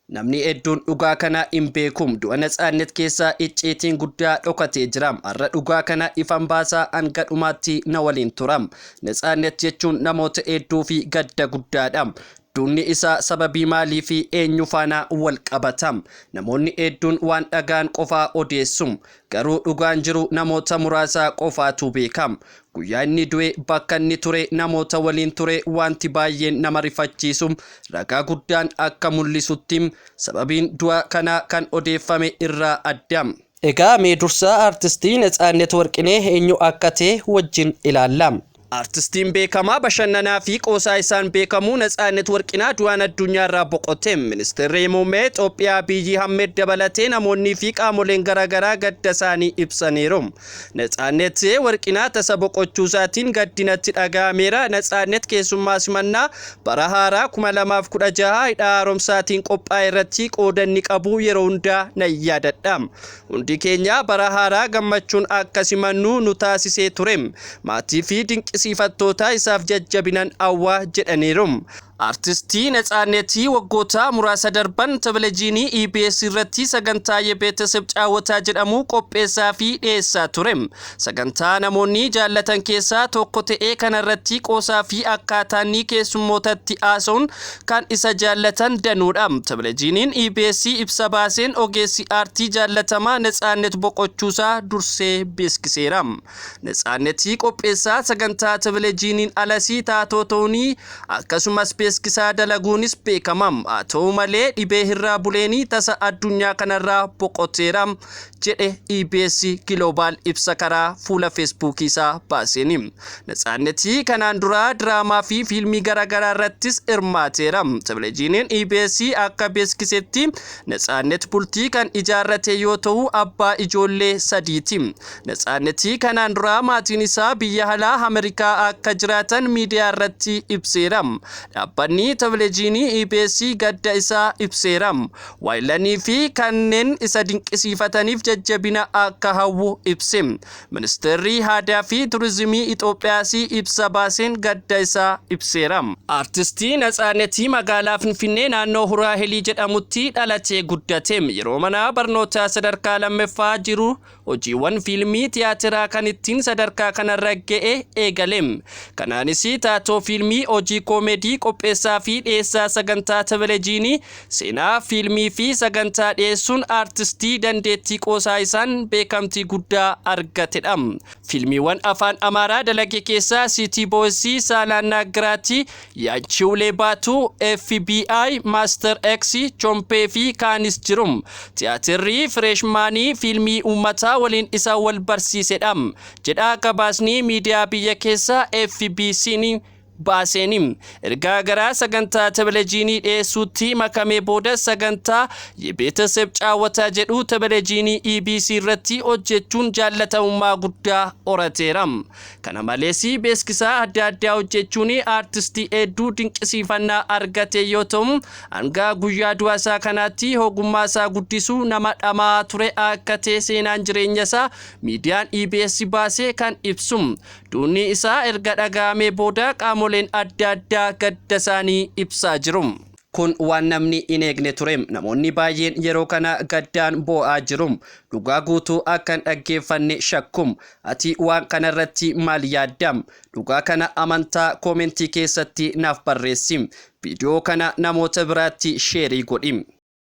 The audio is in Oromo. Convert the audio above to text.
Namni hedduun dhugaa kana hin beekum. Du'a Natsaannet keessaa icciitiin guddaa dhokatee jira. Har'a dhugaa kana ifan baasaa, hanga dhumaatti na waliin tura. Natsaannet jechuun namoota hedduu fi gadda guddaadha. Duunni isaa sababii maalii fi eenyu faana wal qabata? Namoonni hedduun waan dhagaan qofaa odeessu. Garuu dhugaan jiru namoota muraasa qofaatu beeka. Guyyaa inni du'e, bakka inni ture, namoota waliin ture, wanti baay'een nama rifachiisu, ragaa guddaan akka mul'isutti sababiin du'a kanaa kan odeeffame irraa adda. Egaa mee dursaa aartistii Natsaannet Warqinee eenyu akka ta'e wajjin ilaalla. Aartistiin beekamaa bashannanaa fi qoosaa isaan beekamu Natsaannet Warqinaa du'aan addunyaa irraa boqote. Ministeerri Muummee Itoophiyaa Abiyyi Ahmed dabalatee namoonnii fi qaamoleen garaagaraa gadda isaanii ibsaniiru. Natsaannet Warqinaa tasa boqochuu isaatiin gaddinatti dhaga'ameera. Natsaannet keessummaa simannaa bara haaraa 2016 hidha haaromsaatiin qophaa'e irratti qoodanni qabu yeroo hundaa nan yaadadha. Hundi keenya bara haaraa gammachuun akka simannu nu taasisee ture. Maatii fi dinqisiifattoota isaaf jajjabinan hawwa jedhaniiru. Aartistii Natsaannetii waggoota muraasa darban televiizyinii EBS irratti sagantaa የቤተሰብ ጨዋታ jedhamu qopheessaa fi dhiyeessaa ture. Sagantaa namoonni jaallatan keessaa tokko ta'ee kanarratti qoosaa fi akkaataan keessummootatti haasa'uun kan isa jaallatan danuudha. Televiizyiniin EBS ibsa baaseen ogeessi aartii jaallatamaa Natsaannet boqochuusaa dursee beeksiseera. Natsaannetii qopheessaa sagantaa televiizyiniin alasii taatoo ta'uun akkasumas beeksisaa dalaguunis beekama. Haa ta'u malee, dhibee irraa buleenii tasa addunyaa kanarraa boqoteera jedhe EBS Global ibsa karaa fuula Feesbuukii isaa baaseen. Natsaannetii kanaan dura diraamaa fi fiilmii garaagaraa irrattis hirmaateera. Televiizyiniin EBS akka beeksisetti Natsaannet bultii kan ijaarrate yoo ta'u, abbaa ijoollee sadiiti. Natsaannetii kanaan dura maatiin isaa biyya alaa Ameerikaa akka jiraatan miidiyaa irratti ibseera. Dhaabbanni televiizyinii EBS gadda isaa ibseera. Waayilanii fi kanneen isa dinqisiifataniif jajjabina akka hawwu ibse. Ministeerri Aadaa fi Turizimii Itoophiyaas ibsa baaseen gadda isaa ibseera. Aartistii Natsaannetii magaalaa Finfinnee naannoo Huraahelii jedhamutti dhalatee guddate. Yeroo mana barnootaa sadarkaa lammaffaa jiru hojiiwwan fiilmii tiyaatiraa kan ittiin sadarkaa kanarra ga'e eegale. Kanaanis taatoo fiilmii, hojii koomeedii, qopheessaa fi dhiyeessaa sagantaa televiizyinii, seenaa fiilmii fi sagantaa dhiyeessuun aartistii dandeettii qoosaa isaan beekamtii guddaa argatedha. Fiilmiiwwan afaan Amaaraa dalage keessaa City Boys, Saalaannaa Giraati, Yaanchiwulee Baatuu, FBI, Master X, Chompee fi kaanis jiru. Tiyaatirri Freshman fiilmii uummataa waliin isa wal barsiisedha jedha gabaasni miidiyaa biyya keessaa FBC'n baaseeni. Ergaa gara sagantaa televiizyinii dhiyeessuutti makamee booda sagantaa የቤተሰብ ጨዋታ jedhu televiizyinii EBC irratti hojjechuun jaallatamummaa guddaa horateera. Kana malees, beeksisaa adda addaa hojjechuun aartistii hedduu dinqisiifannaa argate yoo ta'u, hanga guyyaa du'a isaa kanaatti ogummaa isaa guddisuu nama dhamaa ture akka ta'e seenaan jireenya isaa miidiyaan EBS baasee kan ibsu. Duunni isaa erga dhaga'amee booda qaamoleen adda addaa gadda isaanii ibsaa jiru. Kun waan namni hin eegne ture. Namoonni baay'een yeroo kana gaddaan boo'aa jiru. Dhugaa guutuu akka hin dhaggeeffanne shakkum. Ati waan kanarratti maal yaadda? Dhugaa kana amantaa? Koomentii keessatti naaf barreessi. Viidiyoo kana namoota biraatti share godhi.